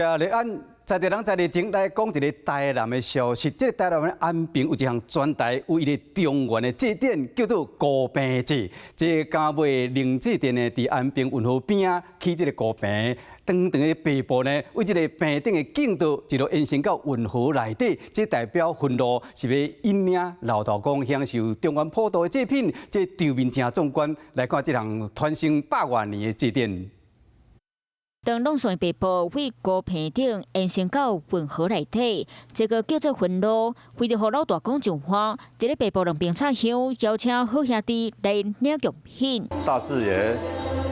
啊，咱在地人在地情來講一个台南的消息。這个台南的安平有一項全台唯一的中元的祭典，叫做孤棚祭。這個敢尾靈祭殿呢，佇安平運河邊仔起這个孤棚，長長的瀑布呢，為這个棚頂的徑道一路延伸到運河內底，這代表分路是欲引領老道公享受中元普渡的祭品，這場面誠壯觀。來看這項傳承百外年的祭典。長櫳線瀑布為孤棚頂延伸到運河內底，這个叫做分路。為著予老大公上岸，佇咧瀑布兩邊插香，邀請好兄弟來領貢品。大士爺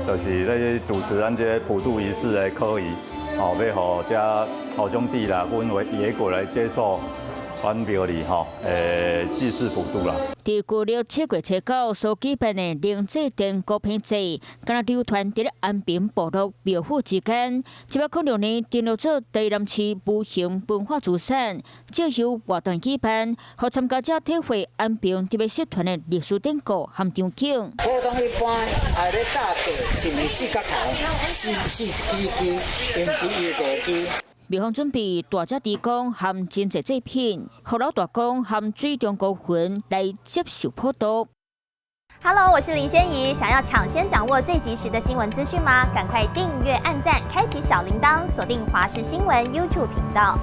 就是咧主持咱這个普渡儀式的科儀，吼，欲予遮好兄弟啦，分為野鬼來接受阮廟裡吼，祭祀普渡啦。佇舊曆7月初9所舉辦的靈祭殿孤棚祭，敢若流傳佇咧安平部落廟宇之間。106年登錄做台南市無形文化資產，藉由活動舉辦，予參加者體會安平特別社團的歷史典故和場景。普通一般愛咧紮過，是毋是四角頭？四四支支，毋是有五支。廟方準備大隻豬公和真濟祭品，予老大公和水中孤魂來接受普渡。 Hello，我是林仙怡，想要搶先掌握最及時的新聞資訊嗎？趕快訂閱、按讚、開啟小鈴鐺，鎖定華視新聞 YouTube 頻道。